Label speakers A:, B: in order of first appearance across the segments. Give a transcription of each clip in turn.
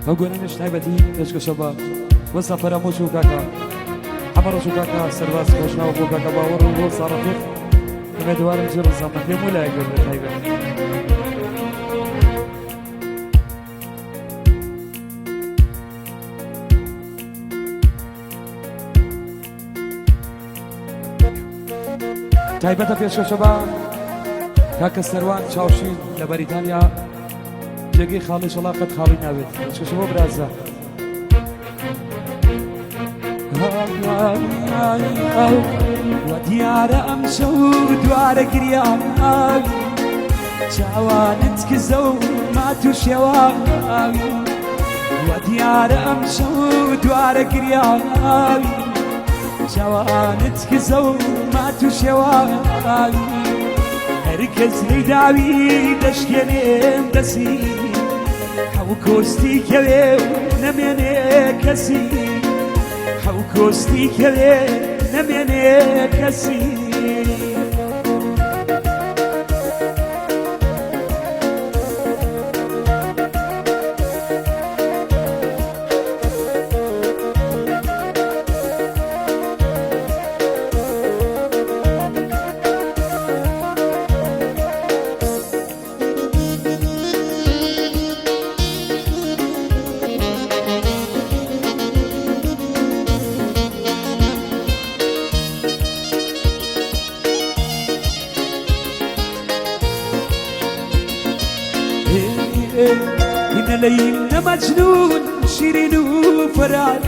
A: ئەو گۆرانیش تایبەتی پێشکەشە بە وەستا فەرامۆش و کاکە حەمە ڕەش و کاکە سەرباز خۆشناو بۆ کاکە باوەڕ و بۆ ساڕەفیق ئومێدوارم زۆر ڕەزامەندی هەموو لایەک بێت بە تایبەت. تایبەتە پێشکەشە بە کاکە سەروان چاوشین لە بەریتانیا جێگەی خاڵی شەڵا قەت خاڵی نابێت پێشکەشە بۆ برازە وە دیارە ئەم شەو دوارە گریان چاوانت کزە و مات و شێواوی وە دیارە ئەم شەو دوارە گریاوی چاوانت کزە و مات و شێواوی هەر کەس لێی داوی دەشکێنێم دەسی حەو کۆستی کەوێ و نەمێنێ کەسی حەو کۆستی کەوێ نەمێنێ کەسی. إن ليلنا مجنون شيرين وفراد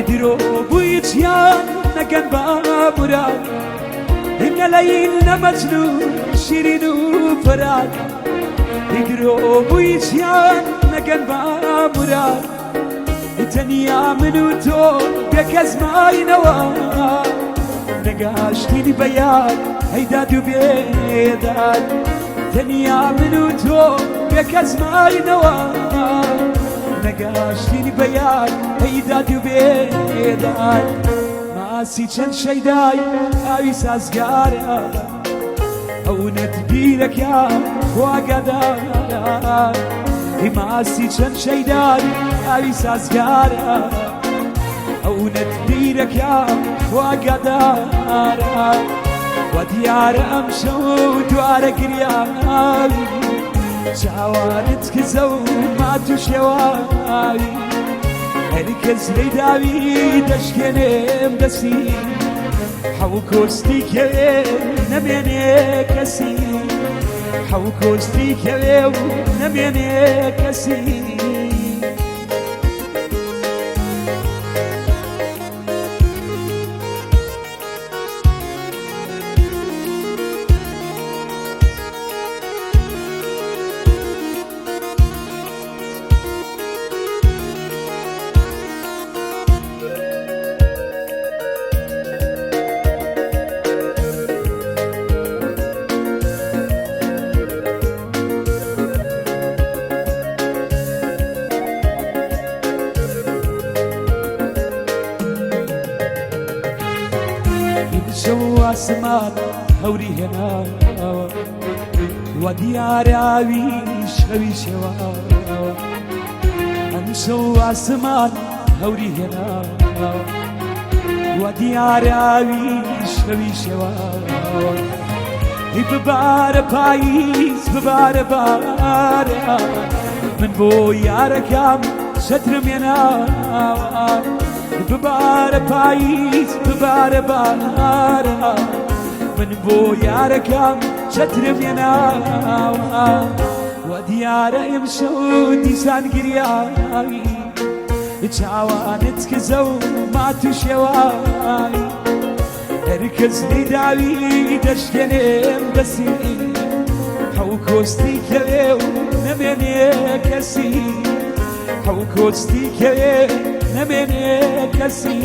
A: درو بويتيان نكن بابراد إن ليلنا مجنون شيرين وفراد درو بويتيان نكن بابراد تەنیا من و تۆ بێکەس ماینەوە نەگاشتین بە یاد هەیداد و بێداد تەنیا من و تۆ بێکەس ماینەوە نەگاشتین بە یاد هەیداد و بێداد ماسی چەند شەیدای ئاوی سازگارە ئەو نەتبیرەکە خواگەدارە ماسی چەند شەیدای ئاوی سازگارە ئەو نەتبیرەکە خواگەدارە وە دیارە ئەم شەو دوارە گریاوی چاوانت کزە و مات و شێواوی هەر کەس لێی داوی دەشکێنێم دەستی حەو کۆستی کەوێ نەمێنێ کەسی حەو کۆستی کەوێ و نەمێنێ کەسی. شەو ئاسمان هەوری هێناوە وە دیاراوی شەوی شێواوە ئەمشەو ئاسمان هەوری هێناوە وە دیاراوی شەوی شێواوە هی ببارە پاییز ببارە بارە من بۆ یارەکەم چەترم هێناوە ببارە پاییز ببارە بارە من بۆ یارەکەم چەترم هێناوە وە دیارە ئمشەو دیسان گریاوی چاوانت کزە و مات و شێواوی هەرکەس لێی داوی دەشکێنێم دەسی حەو کۆستی کەوێ و نەمێنێ کەسی حەو کۆستی کەوێ نەمێنێ کەسی.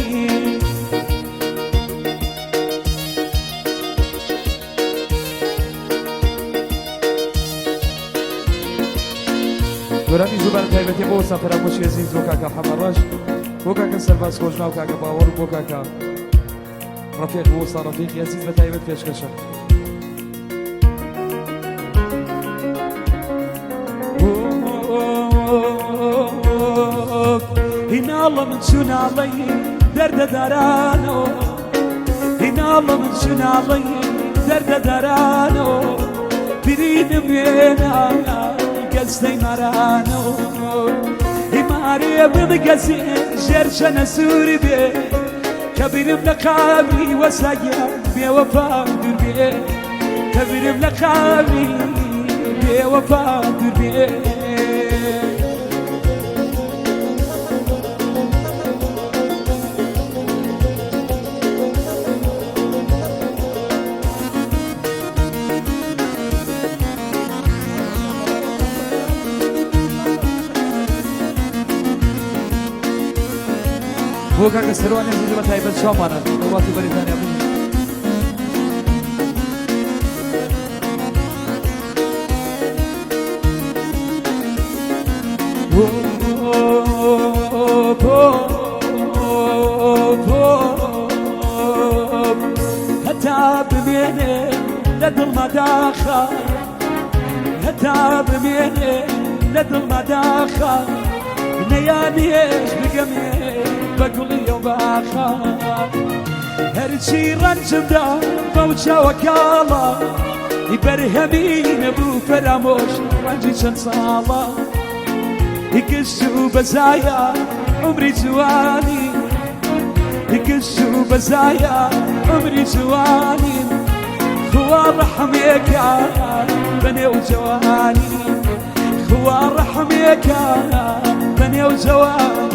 A: گۆرانی زوبان تایبەتی بۆ سەفەرامۆشی ئەزیز بۆ کاکە حەمەڕەش بۆ کاکە سەرباز خۆشناو کاکە باوەڕ بۆ کاکە ڕەفیق بۆ وەستا ڕەفیقی ئەزیز بە تایبەت پێشکەشە. هیناڵە من چوناڵەی دەردەدارانۆ هیناڵە من چوناڵەی دەردەدارانۆ برینم وێنا گەزدەی مارانۆ هیمارێ بمگەزێ ژێر چەنە سوور بێ کە بیرم لە قابری وەساگیا بێوەفا دوور بێ کە بیرم لە قابری بێوەفا دوور بێ. بۆ کاکە سەروانی عەزیز بە تایبەت چاومانە لە وڵاتی بەریتانیا بژین. هەتا بمێنێ لە دڵما داخە هەتا بمێنێ لە دڵما داخە نەیانێش بگەمێ بە گوڵی ئەو باخە هەرچی ڕەنجمدا بەو چاوە کاڵە بەرهەمی نەبوو فەرامۆش ڕەنجی چەند ساڵە گشت و بەزایە عمری جوانی گشت و بەزایە عمری جوانی خوا ڕەحمێکە بەنێو جوانی خوا ڕەحمێکە بەنێو جوانی.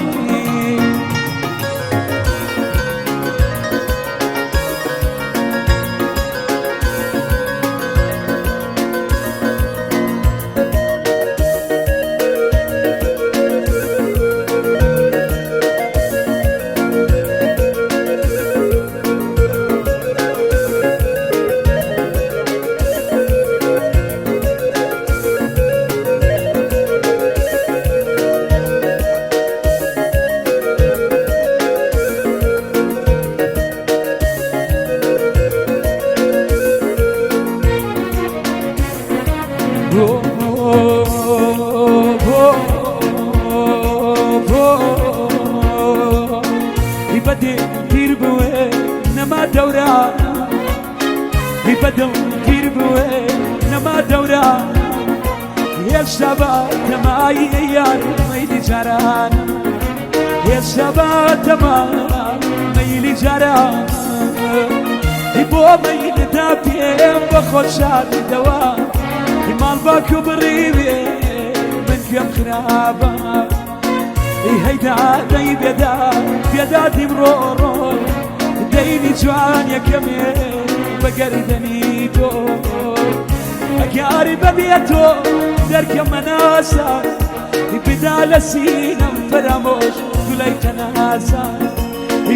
A: بەدێ پیر بوێ نەما دەورا بەدڵ پیر بوێ نەما دەورا هێشتا بە تەمای یار مەیلی جاران هێشتا بە تەما مەیلی جاران بۆ مەیلدا پێم بە خۆشاردەوە ماڵ باک و بڕیوێ من گوێم خراپە هەیدا دەی بێدا بێدادیم ڕۆ ڕۆ دەینی جوان یەکەمێ بە گەردەنی تۆ ئەگیاری بەبێ تۆ دەرکەمە ناسا بدا لە سینەم فەرامۆش گولەی قەناسا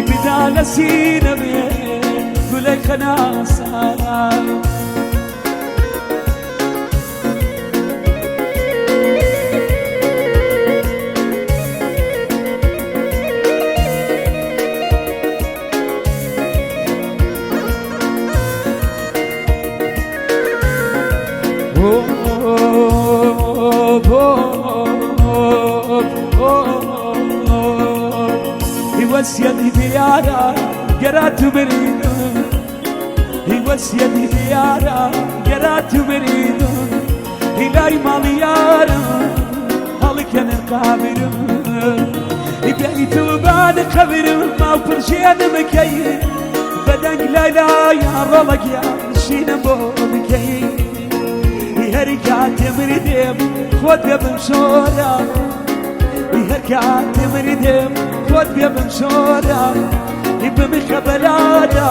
A: بدا لە سینەمێ گولەی قەناسا. وەسیەتی دیارە گەرات و برین وەسیەتی دیارە گەرات و برین هیلای ماڵی یارم هەڵکەنە قابرم بیت و بان قەبرم ماو پرژێنم بکەی بەدەنگ لای لای ڕۆڵەگیان شینم بۆ بکەی هەر کاتێ مردێم خۆت بێ بم شۆرە هەر کاتێ مردێم خۆت بێ بم شۆرە بمخە بەلادا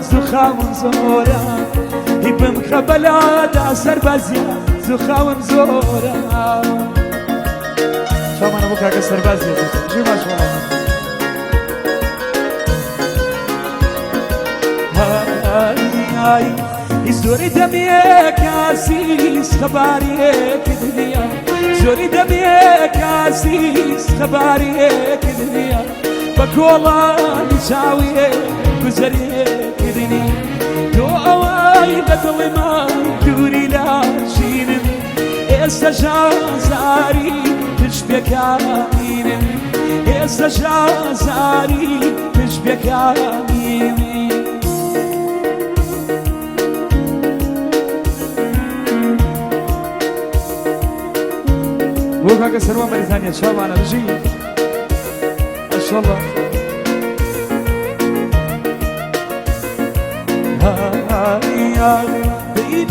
A: زوو زۆرە بمخە بەلادا سەربازیە زوو زۆرە. چاومانە بۆ کاکە سەربازی ژی باش وەڵا. زۆری دەمێک ئازیز خەبارێک دنیا زۆری دەمێک ئازیز خەبارێک دنیا بە کۆڵانی چاویێ گوزەرێک دنیا تۆ ئەوەی بە دڵمان دووری لاشینم ئێستا ژازاری پشت پێکانینم. ئێستا شازاری پشت پێکانیمی. بۆ کاکە سەروان بەریتانیا چاوانە بژی ئەشەڵە.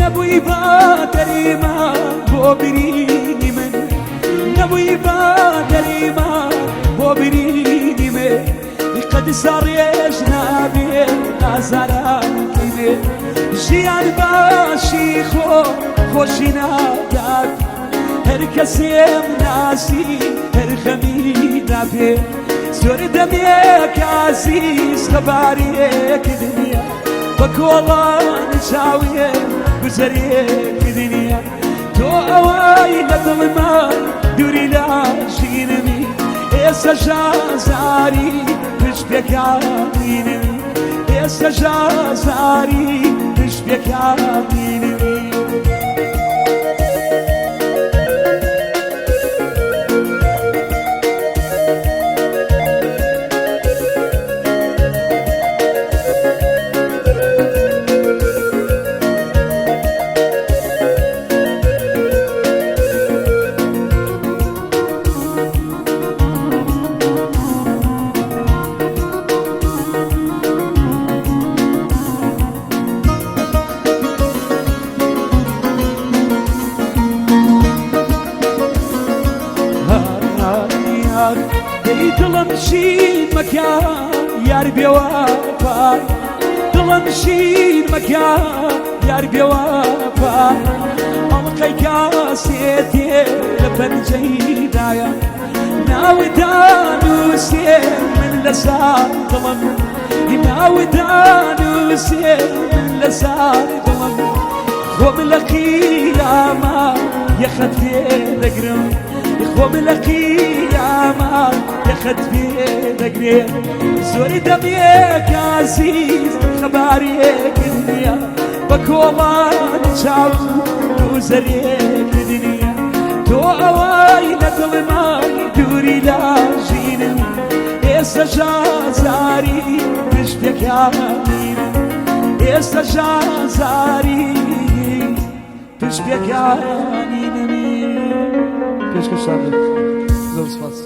A: نەبووی با دەریما بۆ برینی من، نەبووی با دەریما بۆ برینی من، قەد ساڕێژ نابێ ئازارانەکەی بێ، ژیان باشی خۆ خۆشی نادات، هەر کەسێم ناسی هەر خەمی نابێ، زۆر دەمێک ئازیز خەبارێک دنیا، بە کۆڵان چاوێ گوزەرێک دنیا، تۆ ئەوەی لە دڵما دووری لە ژینمی، ئێستا ژازاری پشت پێکانینمی، ئێستا ژازاری پشت پێکانینمی. دەی دڵم شین مەکە یار بێوەفا، دڵم شین مەکە یار بێوەفا، ئەڵقەی کاسێتێ لە پەنجەیدایە، ناودانووسێ من لە سار دڵم، ناودانووسێ من لە سار دڵم، خۆم لە قیامە یەخەت پێ دەگرم، خۆم لە قیامە یەخەت پێ دەگرێ، زۆر دەمێک ئازیز خەبارێک نییە، بە کۆڵان چاو گوزەرێک نییە، تۆ ئەوەی لە دڵمان دووری لە ژینم، ئێستا ژازاری پشت پێکانینم، ئێستا ژازاری پشت پێکانینمی. پێشکەشتان بێت، زۆر سپاس.